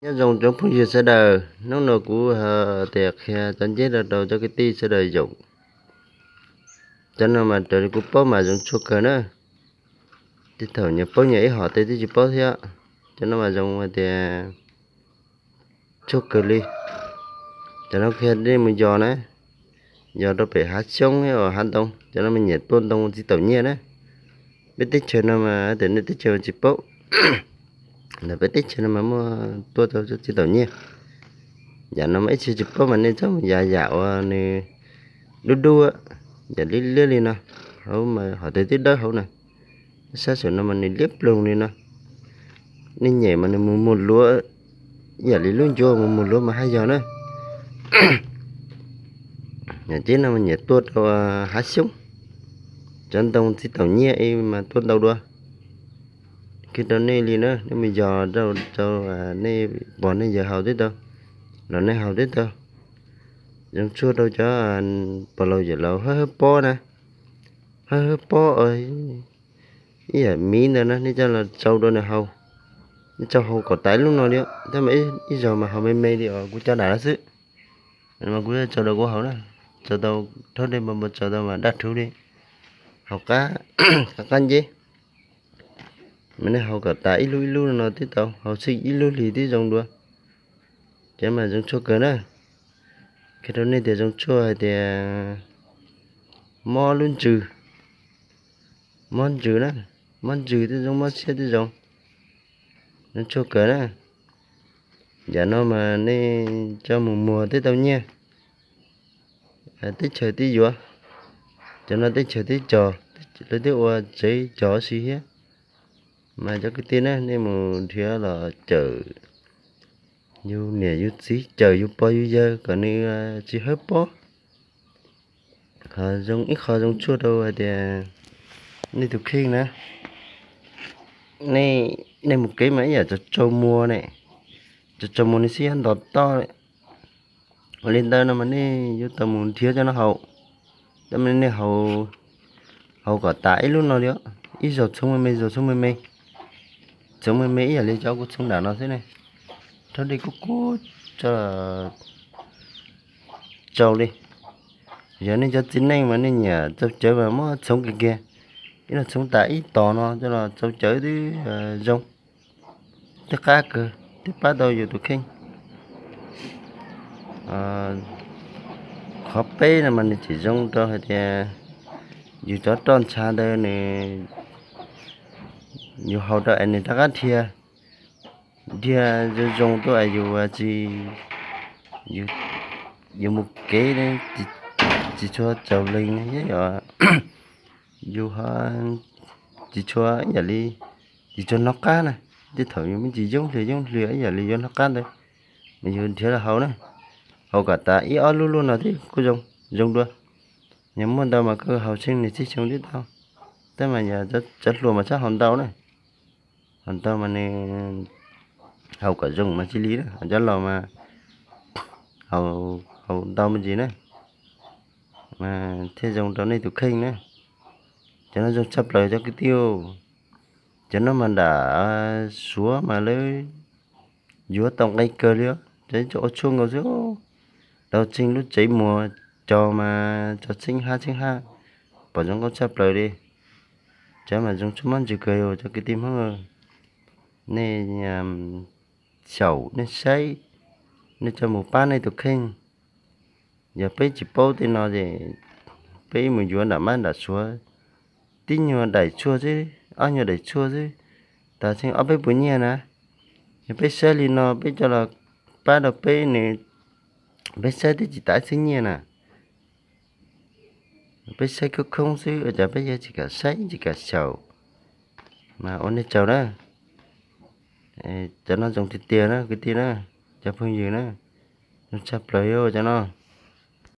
Nyob zoo cov phooj ywg sawv daws, hnub no kuv ho tias qhia txuas nceb rau rau cov kwv tij sawv daws zaum. Cov no mas raws li kuv paub mas zoo tshuaj kawg na. Tej thaum nyias paub nyias ib hom tej twb tsis paub thiab. Cov no mas zoo hais tias tshuaj kawg li. Cov no qhia nej mus yos na, yos rau pem hav xyoob thiab hav ntoo, cov no mas nyiam tua ntoo txiv taum nyiaj na. Peb teb chaws no mas tias nej teb chaws tsis paub, ntawm peb teb chaws no mas muaj tua tau txiv taum nyiaj. Yam no mas ib txhia tsis paub mas nej txhob mus yos yam uas nws dub dub, yam liab liab li no, hauv mas hom twg twb dawb hauv na. Sab saum no mas nws liab ploog li no. Nej nyem mas nws mus muag luav, ib yam li lub ncuav mus muag luav mas haj yog na. Yam tib no mas nyiam tua rau hav xyoob, cov ntoo txiv taum nyiaj ib mas tua ntau dua. Kiag rau nej li na, nej mus yos rau rau nej pog nej yawg haus twb tau, los nej haus twb tau. Zoo tshuaj rau cov pog laus yawm laus hawb hawb pob na, hawb hawb pob, ib yam miv ntawd na, nej coj los tsau rau nws haus. Nej tsau haus kom tas ib lub no li, tab mas ib zaug mas haus me me li os, kuv cov nram no xwb. Mas kuv tsau rau kuv haus na, tsau tau rhaub dej npau npau, tsau tau mas daj rhuv li, haus qab qab nceb. Mas nej haus kom tas ib lub ib lub no twb tau, haus txij ib lub hlis twb zoo dua. Cov mas zoo tshuaj kawg na. Qhia rau nej tias zoo tshuaj hais tias mob lub ntsws, mob ntsws na, mob ntsws twb zoo, mob siab twb zoo, zoo tshuaj kawg na. Yam no mas nej coj mus muag twb tau nyiaj, teb chaws twb yuav, cov no teb chaws twb cog, lawv twb ua tsev cog si thiab. Mas cov kwv tij na, nej mus nrhiav los cawm yus niam yus txiv, cawm yus pog yus yawg kom nws tsis hawb pob. Ho zoo ib qho zoo tshuaj rau hais tias nej tus kheej na, nej mus kev mas ib yam tsau tsau muag ne, tsau tsau muag nws xib yab ntos toj. Ua li ntawd no mas nej yuav tau mus nrhiav cov no haus. Tab mas nej haus kom tas ib lub no li, ib zaug txhoov me me, zaug txhoov me me, txhoov me me ib yam li cov kuv txhoov nram no xwb ne. Rhaub dej kub kub tso, tsau li. Yog nej cov txiv neej mas nej nyiam tsau cawv mas muab txhoov kiag kiag, ib no txhoov tas ib tos no coj los tsau cawv twb zoo, twb qab kawg, twb pab tau yus tus kheej. Qhov peb no mas nws tseem zoo rau hais tias yus cov roj ntsha ntawd nws, yus haus rau es nws rov qab dhia, dhia zoo zoo tuaj es yus tsis, yus mus kev tsis tshua tsaus lees thiab yom. Yus ho tsis tshua ib yam li, tsis tshua hnov qab na. Tej thaum yus me ntsis yoob hlias yoob hlias ib yam li yuav hnov qab ntawd, mas yus nrhiav los haus na, haus kom tas ib ob lub luaj no thiab kuj zoo, zoo dua. Yog muaj ntau mas koj haus tsheej niaj txhij xyoo twb tau, tab mas yog cov hluas mas txhob haus ntau na. Haus ntau mas nws haus kom zoo mas cia li na, cov laus mas haus ntau me ntsis na, mas thiaj zoo rau nej tus kheej na. Cov no zoo tshaj plaws cov kwv tij. Cov no mas nram Suav mas lawv yuav tau nqi kawg li, cov ua tshuaj nkaus xwb. Tau tsheej lub tsev muag cog mas tso tsheej hab tsheej hab, pom zoo nkauj tshaj plaws li. Cov mas zoo tshuaj mob ntsws kawg yog cov kwv tij Hmoob, nej xyaum nej saib, nej coj mus pab nej tus kheej. Yog peb tsis paub tej no ces peb mus yuav nram mab nram Suav, tib nyuag daim tshuaj xwb, ob nyuag daim tshuaj xwb, tas tsheej ob peb puas nyiaj na. Yog peb saib li no peb coj los pab rau peb nws, peb saib twb tsis tas ib txhiab nyiaj na. Peb saib khoob khoob xwb ua cas peb yuav tsis kam saib tsis kam xyaum. Mas ua nej tsaug na. Cov no zoo tiag tiag na kwv tij na, cov phooj ywg na, zoo tshaj plaws cov no.